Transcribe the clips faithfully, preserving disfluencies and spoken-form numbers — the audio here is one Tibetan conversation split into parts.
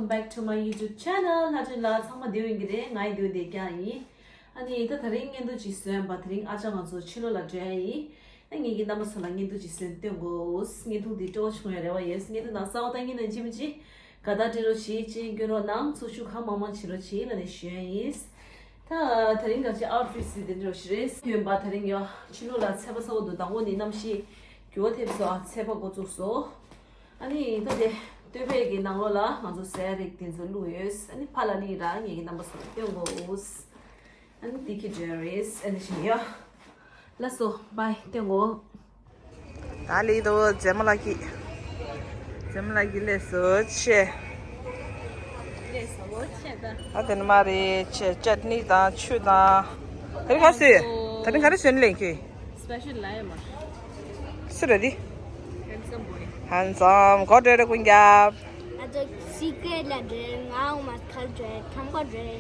Back to my YouTube channel. ལྷ་སྒྲོན་ལགས། ཚང་མ་བདེ་པོ་ཡིན་གྱི་རེད། ང་ཡི་བདེ་པོ་བསྡད་ཀྱང་ཡིན། ཨ་ནི་ད་དེ་རིང་བརྙན་ཐུང་ཅིག་བཟོས་པ། དེ་རིང་ཨ་ཅག་ང་ཚོ་ཕྱི་ལོགས་ལ་འགྲོ་ཡ་ཡིན། ཨ་ངེད་ཀྱི་རྣམ་པ་ཚོ་ལ་བརྙན་ཐུང་ཅིག་བཟོས་སྟོན་དགོས། བརྙན་ཐུང་འདི་སྤྲོ་བོ་བྱུང་ཡ་རེ་བ་ཡོད། བརྙན་ཐུང་ནང་གསར་པ་ལྟ་མཁན་ནང་ཅི་མི་ཅི་དགའ་རྟགས་སྤྲད་རོགས་བྱེད། རྗེས་སྐྱོན་རོགས་གནང་། ཚོགས་ཞུགས་གང་མང་མང་བྱེད་རོགས་བྱེད་ལབ་ནས་ཞུ་ཡ་ཡིན། ད་དེ་རིང་ག་ཅི་ཨའུ་ཊི་ཕིཊ་ཟེར་དེ་འདྲ་ཞིག་རེད། ཐོན་པ་དེ་རིང་ཡོ་ཕྱི་ལོགས་ལ་ཚད་པ་ཚ་པོ་འདུག་དང་པོ་ནས་གནམ་གཤིས་འགྱུར་བ་ཐེབས་སོང་། ཨ་ཚད་པ་འགོ་བཙུགས་སོང་། ཨ་ནི་ད་དེ་སྟོད་པའི་གི་ནང་ལོགས་ལ་ང་ཚོ་ཟས་རིགས་དེ་ཚོ་བླུགས་ཡོད། ཨ་ནི་ཕར་ལ་ནི་ར་ངེད་ཀྱི་རྣམ་པ་ཚོ་ལ་སྟོན་དགོས། ཨ་ནི་འདི་གི་འདྲ་རེད། ཨ་ནི་བཞིན་ཡོ། ལགས་སོ། བྷའི། སྟོན་དགོས། ད་ལི་དོ་རྫས་མ་ལགས་ཀྱི། རྫས་མ་ལགས་ཀྱི་ལས་སོ་ཆེ། ལས་སོ་ཆེ་ད། ཨ་དེ་ནི་མ་རེད་ཆེ། ཅཊ་ནི་དང་ཆུ་དང་། དེ་རིང་ག་རེ་བཟོས། དེ་རིང་ག་རེ་བཟོས་ནས་ལེན་གྱི། སི་པེ་ཤལ་ལ་ཡ་མ། སུ་རེད་དེ། ཧན་སམ་བྷོའི། ཧན་སམ། གོ་འདྲ་རེད་ཀུན་རྒྱབ། ཨ་ཅག་སི་ཀྲེ་ཊི་ལ་འདྲེ་ང་འོ་མ་ཁ་འདྲེ་ཐམ་པ་འདྲེ་རེད།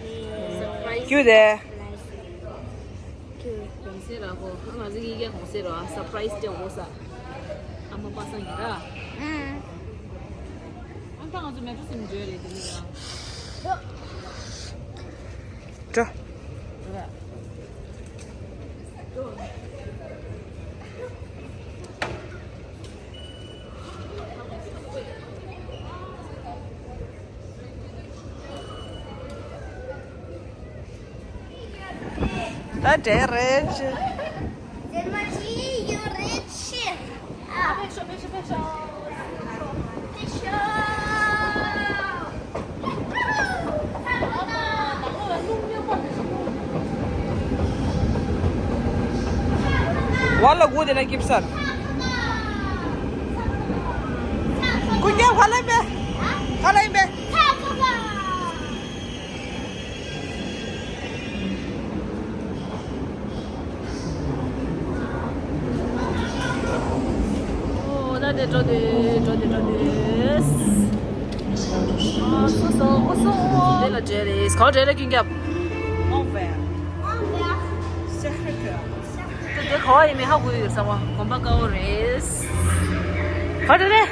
ཁྱོད་དེ། གོང་སེ་ར་ཧོ། ང་ཚོ་གཉིས་ཀའི་གོང་སེ་ར་སར་པ་རའི་སི་སྟེ་འོ་ས། ཨ་མ་པ་སངས་ཡིན་ར། ཨང་། ཨ་ད་ང་ཚོ་མེ་ཏྲོ་སི་མི་འགྲོ་རེད་དེ་ནི་ར། འགྲོ། ད་འདྲེ་རེད་ཅི། རྫུན་མ་ཅི་ཡོད་རེད་ཅི། ཨ། ཕེབས་ཤོག་ཕེབས་ཤོག་ཕེབས་ཤོག་ཕེབས་ཤོག་ཝ་ལ་གུ་དེ་ན་ཀིབ་སར། ཀུན་རྒྱབ་ག་ལ་ཡིན་པས། ག་ལ་ཡིན་པས། ཨོ་ད་དེ་འགྲོ་དུས་འགྲོ་དུས་འགྲོ་དུས། ཨ་སོ་སོ་ཨོ་སོ་ཨོ། དེ་ལ་འདྲེ་རེད། ག་འདྲེ་རེད་ཀུན་རྒྱབ། ཨོ་བེ། ཨོ་བེ། ད་དེ་ག་བ་ཡིན་མིན་ཧ་གོ་ཡོད་བསམ་པ་གོམ་པ་དཀར་པོ་རེད། ག་རེ་རེད།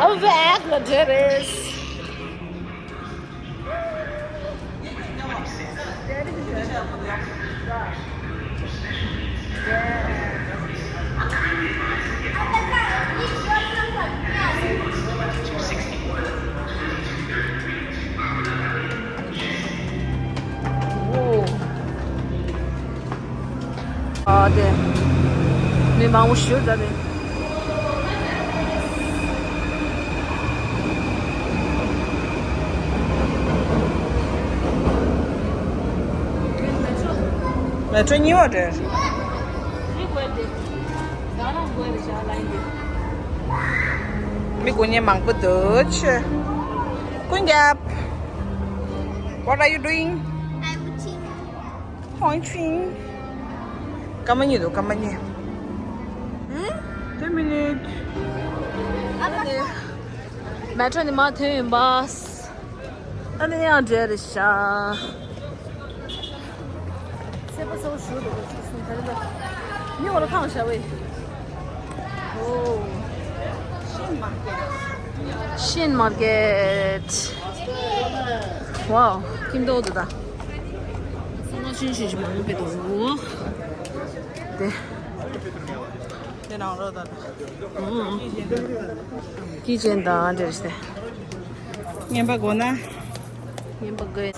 ཨ་བེག་ལ་འདྲེ་རེད། ཨོ། ཨ་དེ། མི་མང་པོ་ཞིག་ད་དེ། མེ་ཏྲོ་གཉིས་པ་རེད། མི་དགོས་མཁན་མང་པོ་འདུག་ཆུ། ཀུན་རྒྱབ། What are you doing? I'm watching. Watching. སྐར་མ་གཉིས་འདུག་སྐར་མ་གཉིས། ཧུམ། Two minutes. མེ་ཏྲོ་ནས་མར་ཐོན་ཡིན་པ། ཨ་ནི་ཡང་འདྲེ་རེད་ཤག་ཚད་པ་ཚ་པོ་ཞིག་འདུག་ཅིག་གསུང་ག་རེ་ལ། མི་འོ་ལ་ཁང་བཞག་པས། ཨོ། ཤིན་མར་ཀེ་ཊི། ཝའོ། ཁྱིམ་ཐོག་ཏུ་ད། སོ་ནོ་ཤིན་ཤིན་ཞིག་མང་པོ་འདུག་དེ། དེ་ནང་རོ་ད། ཀི་ཅན་དང་འདྲེས་ཏེ། ངན་པ་དགོས་ན། ངན་པ་དགོས།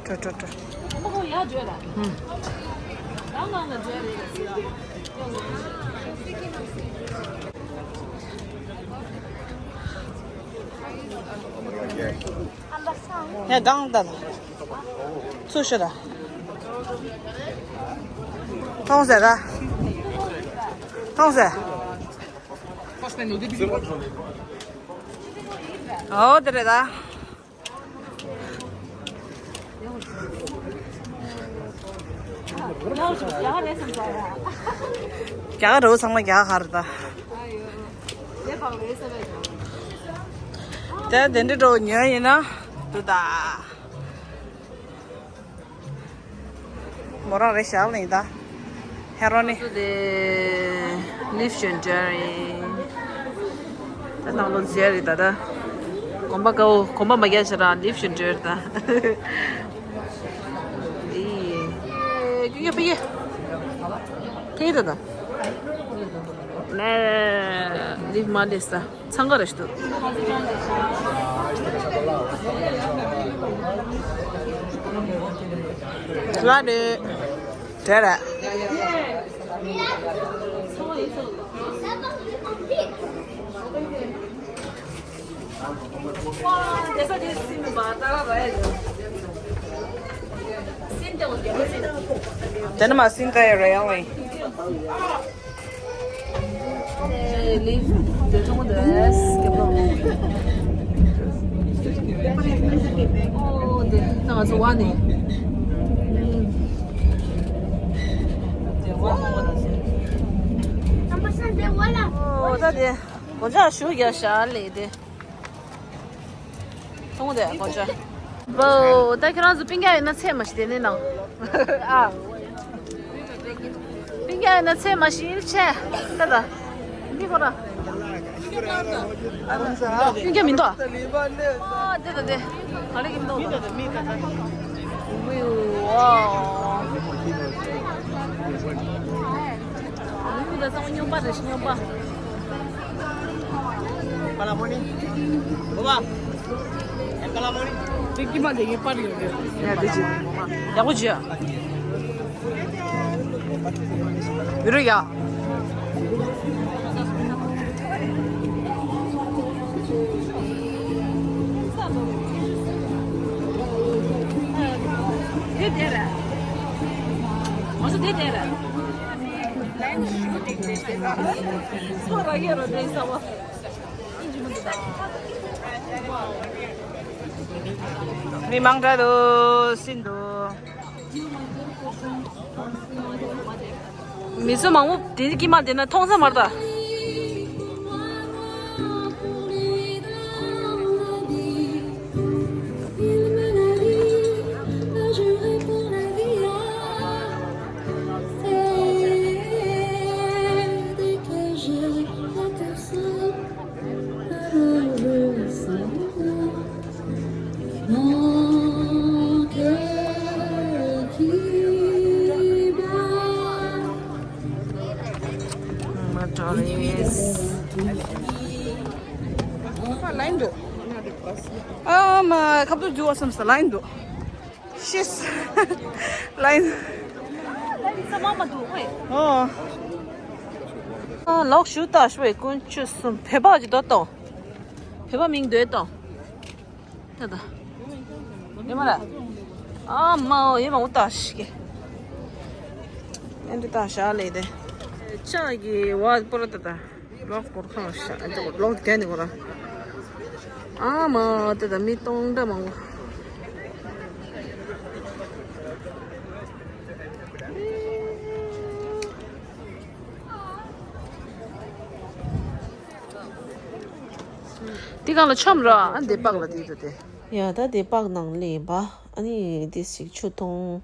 ཀྲོ་ཀྲོ་ཀྲོ། ཧུམ། ཡ་གང་ལྟར། ཚུར་ཤོག་ད། མཐོང་ཟེར་ད། མཐོང་ཟེར། ཨོ་དེ་རེད་ད། རྒྱ་གར་རོ་ཚང་མ་རྒྱ་གར་ད། དེ་དེ་འདྲ་འགྲོ་ཉོས་ཡིན་ན་འདུག་ད། མོ་རང་རེད་ཤག་ལེན་ད། ཧེ་རོ་ནི། ཚོ་དེ་ལིབ་ཤོན་ཏྲེ་རིང་། ད་ནང་ལོ་ཟེར་རེད་ད་ད། གོམ་པ་ཀའོ་གོམ་པ་མ་རྒྱག་ཤ་ར་ལིབ་ཤོན་ཏྲེ་རེད་ད། ཨི། ཀི་ཡོ་པི་ཡེ། ཁེ་ད་ད། ལེ། ལིབ་མ་ལེ་ས། འཚང་ཁ་ར་ཞིག་འདུག་ལ་རེད། དྲན་རེད། དེ་ནི་མ་སྲིན་ཀ་ཡ་རེད་ཡང་ལེ། ལིབ་དེ་ཐོང་དེ་སྐེ་པོ། ཨོ་དེ་ན་ང་ཚོ་བ་ནི། ཨོ་ད་དེ་གོ་ཆ་ཞུ་རྒྱ་ཤ་ལེ་དེ། ཐུང་དེ་གོ་ཆ། བོ། ད་ཁྱེད་རང་ཚོ་སྤུན་ཀྱག་ཡིན་ན་ཚད་མ་ཞིག་དེ་ནས་ནང་། ཨ། སྤུན་ཀྱག་ཡིན་ན་ཚད་མ་ཞིག་ཡིན་ཆེ། ད་ད། འདི་ཁོ་ར། སྤུན་ཀྱག་མི་འདུག་ཨ། དེ་ད་དེ། ག་རེ་གི་མི་འདུག་ཝིའུ། ཝའོ། ལུས་ད་ཚང་མ་སྨྱོན་པ་རེད་སྨྱོན་པ། Para Moni. Boba. Para Moni. དེ་ཀི་མ་དེ་ངའི་པར་ཡོད་རེད། ཡ་དེ་ཅི། ཡག་པོ་ཅི་ཡ། ཡུ་རུ་ཡ། དེ་དེ་ར། ང་ཚོ་དེ་དེ་ར། ཚོ་ར་ཡོད་ར་དེ་ས་བ། མི་མང་དྲགས་འདུག་སྲིད་འདུག་མི་ཚོ་མང་པོ་དེ་ཀི་མ་དེ་ན་མཐོང་ས་མ་རེད་ད། ལ་ཡིན་འདུག་ཨ་མ་ཁ་བཏུ་རྒྱུ་བ་སམ་ས་ལ་ཡིན་འདུག་ཤིས། ལ་ཡིན། ལ་ཡིན་ས་མ་མ་འདུག་ཝེ། ཨོ། ཨ་ལོག་ཞུ་ད་ཤུ་ཝེ་ཀུན་ཆུ་སུམ་བེ་བ་ཅི་དོ་ཏོ། བེ་བ་མིང་འདོད་ཏོ། ད་ད། ཡོད་མ་ར། ཨ་མ་ཨོ་ཡོད་མ་འུ་ད་ཤི་གེ་ཨེ་འདི་ད་ཤ་ལེ་དེ། ཅག་གི་བ་པོ་ར་ད་ད། ལོག་སྐོར་ཁང་ཤ་ཨ་ཅོ་ལོག་གན་ནི་གོ་ར། ཨ་མ་དེ་ད་མི་སྟོང་འདྲ་མང་པོ། དེ་གང་ལ་ཆོམ་ར་ཨ་འདི་པག་ལ་དེ་ད་དེ། ཡ་ད་དེ་པག་ནང་ལེན་པ་ཨ་ནི་དེ་ཞིག་ཆུ་འཐུང་།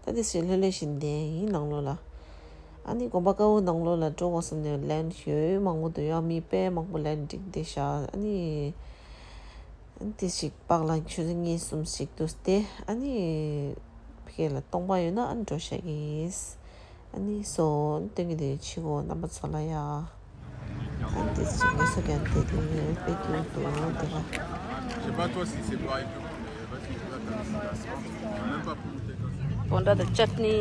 ད་དེ་ཞིག་ལྷོད་ལྷོད་བཞིན་བསྡད་ཡིན་ནང་ལོགས་ལ། ཨ་ནི་དགོན་པ་དཀར་པོ་ནང་ལོགས་ལ་འགྲོ་དགོས་བསམ་ནས་ལན་ཡོད་མང་པོ་འདུག་ཡང་མི་དཔེ་མང་པོ་ལན་འགྲིག་བསྡད་ཤག་ཨ་ནི། ཨ་ནི་དེ་ཞིག་པག་ལ་ཆུ་ཚོད་གཉིས་གསུམ་ཞིག་འདུག་སྟེ་ཨ་ནི། ཕ་གི་ལ་སྟོང་པ་ཡོད་ན་ཨ་ནི་འགྲོ་ཤག་གིས། ཨ་ནི་སོ་སྟོན་གྱི་དེ་ཕྱི་གོ་རྣམ་པ་ཚོ་ལ་ཡ། ཨ་ནི་དེ་ཞིག་ངེད་ཚོ་ག་དེ་དེ་དཔེ་སྐྱིད་པོ་འདུག་དེ་ལ། Je sais pas toi si c'est pareil que moi, mais vas-y, là, t'as une citation. J'ai même pas voulu t'écouter. བོན་ཌ་དང་ཅཊ་ནི།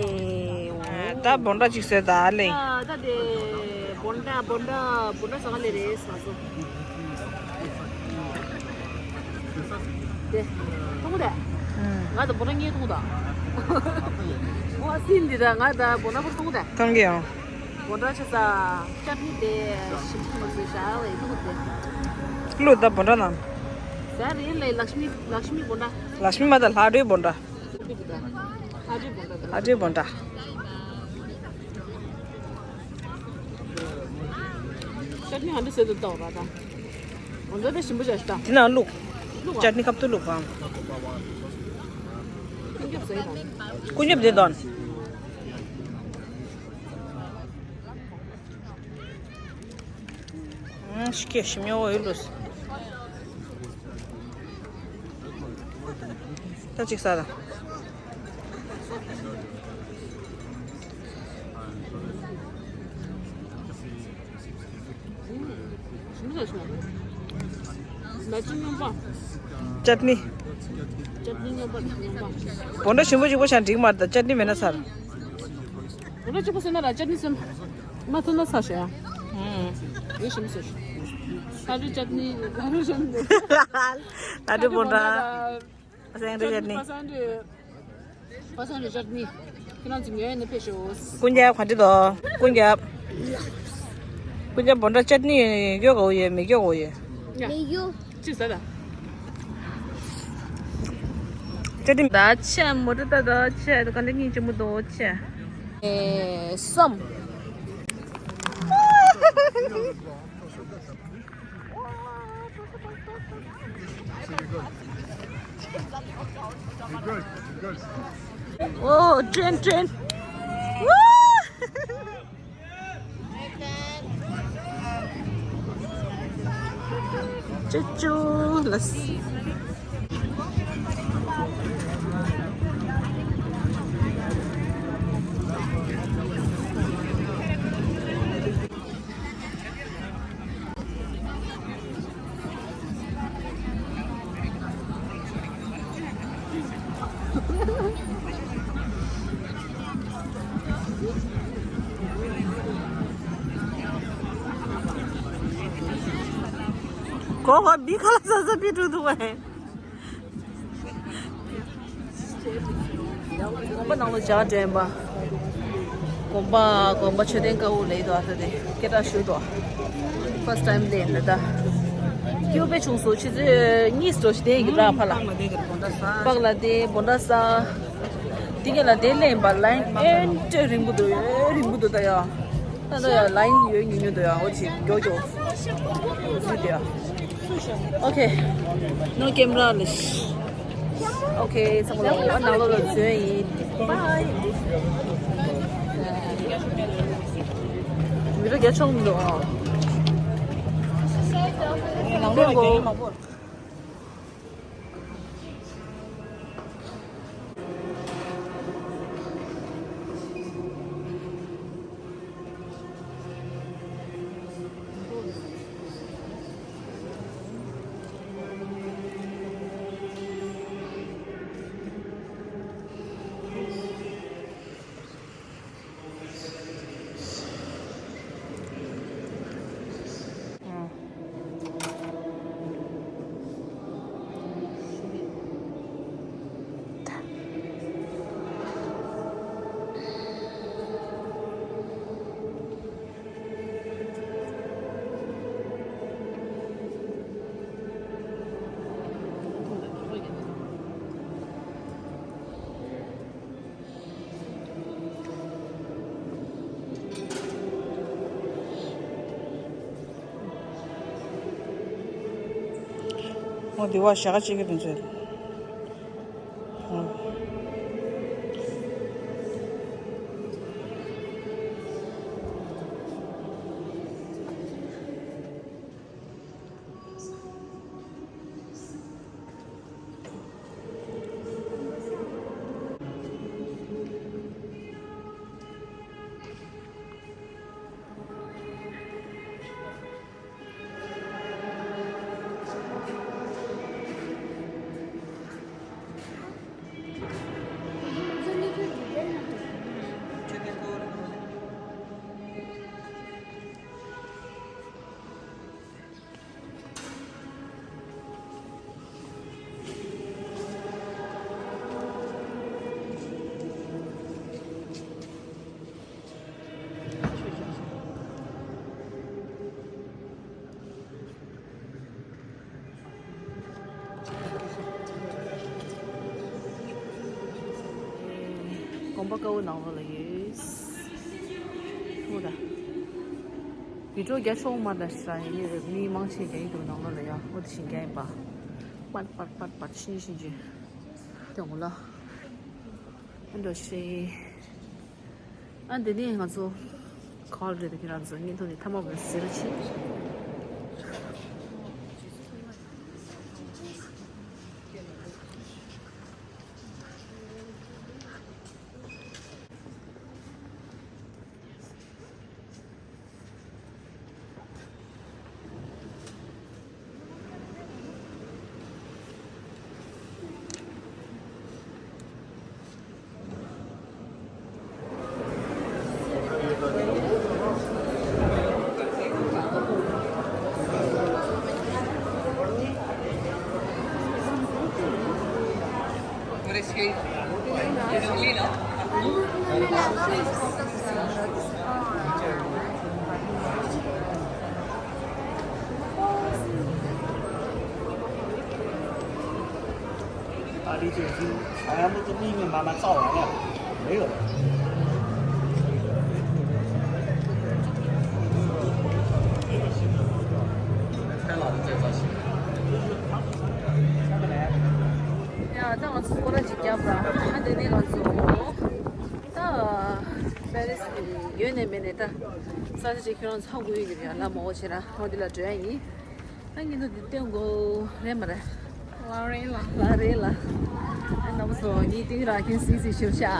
ད་བོན་ཌ་ཅིག་བཟོས་ད་ཨ་ལེ། ད་དེ་བོན་ཌ་བོན་ཌ་བོན་ཌ་ཟ་ག་ལེ་རེད་ཟ་སོ། དེ་མཐོང་གི་རེད། ང་ད་བོན་ཌ་གཉིས་མཐོང་ད། ཨོ་སྲིད་འདི་ད་ང་ད་བོན་ཌ་བོར་མཐོང་གི་རེད། མཐོང་གི་ཡོད། བོན་ཌ་ཆ་ས་ཅཊ་ནི་དེ་ཞིམ་པོ་མ་བཟོས་ཤག་ལེ་ཐུག་དེ། ལུ་ད་བོན་ཌ་ནམ། ཟ་རེད་ལེ། ལཀྵྨི་ལཀྵྨི་བོན་ཌ། ལཀྵྨི་མ་ད་ལྷ་འདྲེ་བོན་ཌ། ལྷ་འདྲེ་བོན་ཌ། ལྷ་འདྲེ་བོན་ཌ། ཅཊ་ནི་ཧ་འདྲ་བཟོས་འདུག་ལྟ་བ་ད། བོན་ཌ་དཔེ་ཞིམ་པོ་ཞིག་ལྟ། དེ་ན་བླུག་བླུག་ཅཊ་ནི་ཁབ་ཏུ་བླུག་བམ། ཀུན་ཁྱབ་བཟོས་ཡིན་ད། ཀུན་ཁྱབ་དེ་དོན། ཤི་ཀེ་ཤི་མྱོ་འོ་ཡོད་ལོས། ད་ཅིག་ས་ད། ཅཊ་ནི། བོད་འདྲ་ཞིམ་པོ་ཞིག་པོ་ཤ་འགྲིག་མ་རེད་ད་ཅཊ་ནི་མེད་ན་ཚར། བོད་འདྲ་ཞིམ་པོ་ཟེར་ན་ལ་ཅཊ་ནི་ཟེར། མ་ཐུབ་ན་ཚར་ཤ་ཡ། ཨུམ། ཡོད་ཞིམ་ཟེར། ལྷ་འདྲེ་ཅཊ་ནི་ལྷ་འདྲེ་ཞིམ་ཟེར། ལྷ་འདྲེ་བོད་འདྲ། པ་སངས་རི་ཅཊ་ནི། པ་སངས་རི་ཅཊ་ནི། ཁྱེད་རང་ཚོ་ཉོ་ཡ་ནི་ཕེབས་ཤོག་ཀུན་ཁྱབ་ག་འདྲ་འདུག་ཀུན་ཁྱབ། ཀུན་ཁྱབ་བོད་འདྲ་ཅཊ་ནི་ཡོད་ག་འོ་ཡོད་མི་ཡོད་ག་འོ་ཡོད། མི་ཡོད། ཅི་ཟ་ལ། ཅཊ་ནི་ད་ཆེ་མོ་ཏོ་ད་ད་ཆེ་ད་ག་འདྲ་སྙིང་རྗེ་མོ་འདུག་ཆེ། ཨེ་སོམ། Oh, train, train. Woo! Choo choo, let's see. གོ་བ་བི་ཁ་ལ་ས་ས་པི་ཀྲུ་དུ་བ། དགོན་པ་ནང་ལ་ཇ་འདྲེན་པ། དགོན་པ་དགོན་པ་མཆོད་རྟེན་དཀར་པོ་ལེགས་འདུག་ཨ་ཐ་དེ་སྐད་གྲགས་ཞུ་འདུག first time ལེན་ད་ད། སྐྱིད་པོ་དཔེ་བྱུང་སོང་ཕྱི་ཚེས་གཉིས་འགྲོ་ཞིག་དེ་ཡིན་གི་ར་ཕ་ལ། པག་ལ་དེ་བོ་ད་ས། དེ་ག་ལ་དེ་ལེན་པ་ལ་ཡིན་ཨེན་ཏེ་རིང་པོ་འདུག་ཨེ་རིང་པོ་འདུག་ད་ཡ། ད་ད་ཡ་ལ་ཡིན་ཡོད་ཉུང་ཉུང་འདུག་ཡ་འོ་ཅི་མགྱོགས་མགྱོགས་ཟིག་དེ་ཡ། Okay. No camera, Lish. Okay, ཚང་མ་ལ་ནང་ལོགས་ལ་འཛུལ་ཡིན། Bye. མི་རོ་རྒྱ་ཆོག་མི་འདུག་ཨ། ནང་ལོགས་ལ་མ་བོར། འོ་དེ་བ་ཞག་གཅིག་གི་དུས་ཚོད། དགོན་པ་དཀར་པོ་ནང་ལོགས་ལ་ཡོད། ཧུ་ད། བི་ཌིའོ་རྒྱ་ཆོག་མ་ད་ཤ་ཡིན་མི་མང་ཆེ་རྒྱ་ཡིག་འདུག་ནང་ལོགས་ལ་ཡ་ཧུ་ད་ཤིང་རྒྱ་ཡིན་པ། པར་པར་པར་པར་ཤིང་ཤིང་ཅི། དེ་འོ་ལ། ཨ་འདྲ་ཤེས། ཨ་འདི་ནི་ང་ཚོ་ཁོལ་རེད་ཁྱེད་རང་ཚོ་བརྙན་ཐུང་ནི་ཐ་མ་བས་ཟེར་ཕྱིན། 好像都是秘密，妈妈造完了，没有了。太老的再造型。 ཡ། ད་ང་ཚོ་སྐོར་ར་ཅིག་བརྒྱབ་ར། ཨ་དེ་ནས་ང་ཚོ་ད་པེ་རི་སི་གི་ཡོད་ནས་མེད་ནས་ད་ས་ཆ་ཅིག་ཁྱོད་རང་ཚོ་ཧ་གོ་ཡོད་ཀྱི་རེད། ཡ། ལ་མོ་ཆེ་ར་ཧོ་དེ་ལ་འགྲོ་ཡ་ཡིན། ད་ངས་ནོ་འདི་སྟོན་དགོས་རེད་མ་རེད། ལ་རེད་ལ། ལ་རེད་ལ། ཨ་ནམ་སོ་ངའི་སྟེང་ར་ཁྱེད་སིག་སིག་ཤིབ་ཤ། ཨ་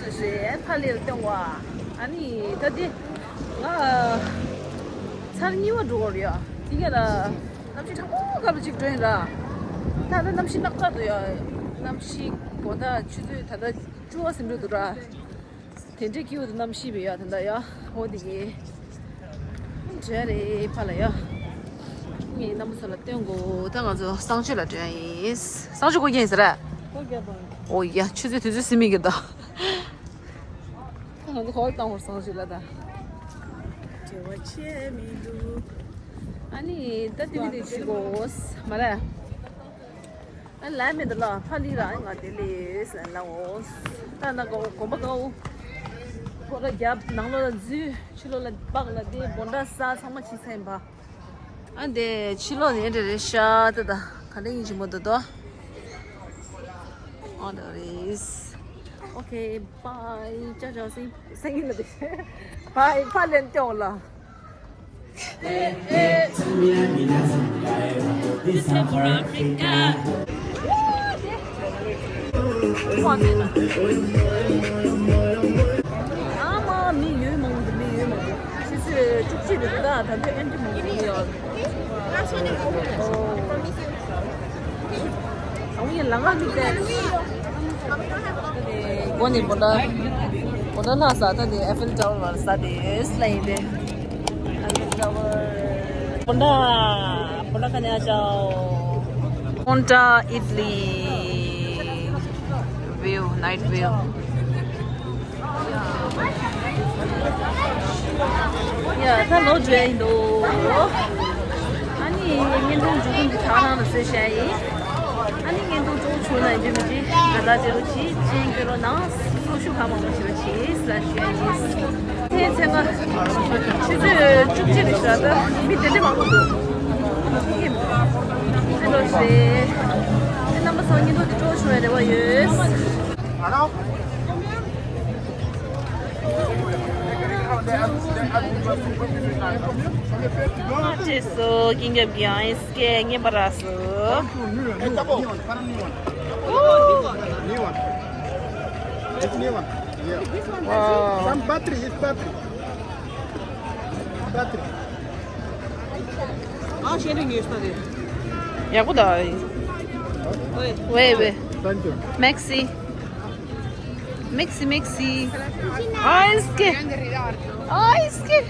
ནི་ཞེས་ཕ་ལེར་སྟོན་བ། ཨ་ནི་ད་འདི་ང་ཚར་གཉིས་པ་འགྲོ་གི་རེད་ཡ། དེ་ག་ལ་གནམ་གཤིས་གྲང་མོ་སྐབས་ལ་གཅིག་འགྲོ་ཡིན་ར། ད་ལྟ་གནམ་གཤིས་ནག་དྲག་འདུག་ཡ། གནམ་གཤིས་དགོང་དག་ཆུ་ཚོད་ད་ལྟ་བཅུ་པ་ཟིན་འགྲོ་འདུག་ར། དེ་འདྲའི་སྐྱིད་པོ་དང་གནམ་གཤིས་བས་ཡ། ད་ལྟ་ཡ་ཧོ་དེ་གི་འདྲ་རེད་ཕ་ལ་ཡ། ངས་རྣམ་པ་ཚོ་ལ་སྟོན་དགོས། ད་ང་ཚོ་གསང་སྤྱོད་ལ་འགྲོ་ཡ་ཡིན། གསང་སྤྱོད་སྒོ་རྒྱག་ཡིན་ཟེར་ར། སྒོ་རྒྱག་པ། ཨོ་ཡ། ཆུ་ཚོད་དུས་ཚོད་ཟིན་མི་གི་ད། ད་ང་ཚོ་ཧོལ་བཏང་བར་གསང་སྤྱོད་ལ་ད། བྲེལ་བ་ཆེ་མི་འདུག་ཨ་ནི་ད་དེ་མི་དེ་ཞིག་གོ་མ་རེད། ཨ་ལ་མེད་ལ་ཕ་ལི་ར་ང་དེ་ལས་ལའོ། ད་ན་གའོ་གོམ་པ་གའོ། ཁོ་ར་རྒྱབ་ནང་ལོགས་ལ་འཛུལ། ཕྱི་ལོགས་ལ་སྦག་ལ་དེ་བོ་འདྲ་ས་ཚང་མ་ཕྱི་ཚན་པ། ཨ་དེ་ཕྱི་ལོགས་ནས་འདྲ་རེད་ཤག་ད་ད་ག་འདྲ་ཡིན་གྱི་མོ་ད་དོ། ཨ་ད་རེད། ཨོ་ཁེ་བྷའི། ཅའོ་ཅའོ། སེང་སེང་གེ་ལ་དེ། བྷའི། ཕ་ལན་ཏེའོ་ལ། ཨ་མ་མི་ཡོད་མང་པོ་འདུག་མི་ཡོད་མང་པོ། ཆུ་ཚོད་བཅུ་གཅིག་རེད་འདུག་ད་ད་ལྟ་ཨེན་ཊི་མང་པོ་མི་ཡོད། ཨ་ཡིན་ལ་ང་མི་བལྟས། སྒོ་ནས་བོ་ད་བོ་ད་ལྷ་ས་ད་དེ་ཨེ་ཕེལ་ཊ་ཝར་བར་ས་དེ་སླ་ཡིན་ཏེ། ཨེ་ཕེལ་ཊ་ཝར། བོ་ད་བོ་ད་ག་ནས་ཨ་ཅའོ། Ponta Italy view, night view. ཡ། ད་ལོག་འགྲོ་ཡ་ཡིན་འདུག་ཨ་ནི་བརྙན་ཐུང་མཇུག་སྡོམ་གྱི་ཐག་རང་ལ་བཟོས་བཞག་ཡིན། ཨ་ནི་བརྙན་ཐུང་གཙོ་བོ་བྱུང་ན་ཡིན་གཅིག་མིན་གཅིག་དགའ་རྟགས་སྤྲད་རོགས་གྱིས། མཆན་སྐྱོན་རོགས་གནང་། སེམས་ཤུགས་གང་མང་མང་ཞིག་རོགས་གྱིས་ལ་ཞུ་ཡ་ཡིན། ཚེས་ཚེས་ལྔ། ཆུ་ཚོད་བཅུ་གཅིག་རེད་ཤག་ད་མི་དེ་འདྲ་མང་པོ་འདུག་ཨེ་ལོ་ཞེས། ཨེ་རྣམ་པ་ཚོ་བརྙན་ཐུང་འདི་སྤྲོ་བྱུང་བའི་རེ་བ་ཡོད། ཨ་ཅེ་སོ་ཀིང་གབ་གི་ཨ་ཨིན་སི་ཀེ་ངེས་པ་ར་སོ། New one. New one. It's new one. Yeah. Wow. Some battery, it's battery. Battery. ཡག་པོ་འདུག་ཝེ་ཝེ། Thank you. Maxi. Maxi, Maxi. ཨ་ཨིན་སི་ཀེ། ཨ་ཨིན་སི་ཀེ།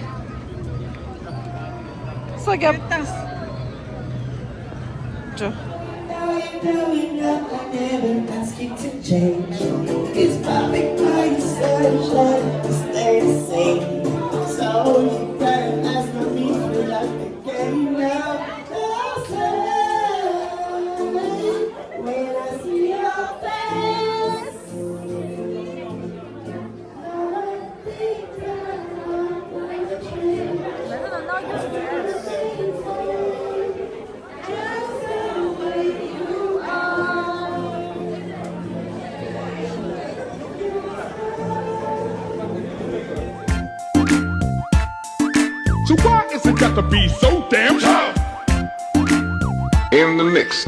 སོ་རྒྱབ། Growing up, I never ask you to change. It's perfect by yourself, like to stay the same. So you better ask for me for like the game now. Closer, when I see your face. So why is it got to be so damn tough? In the mix.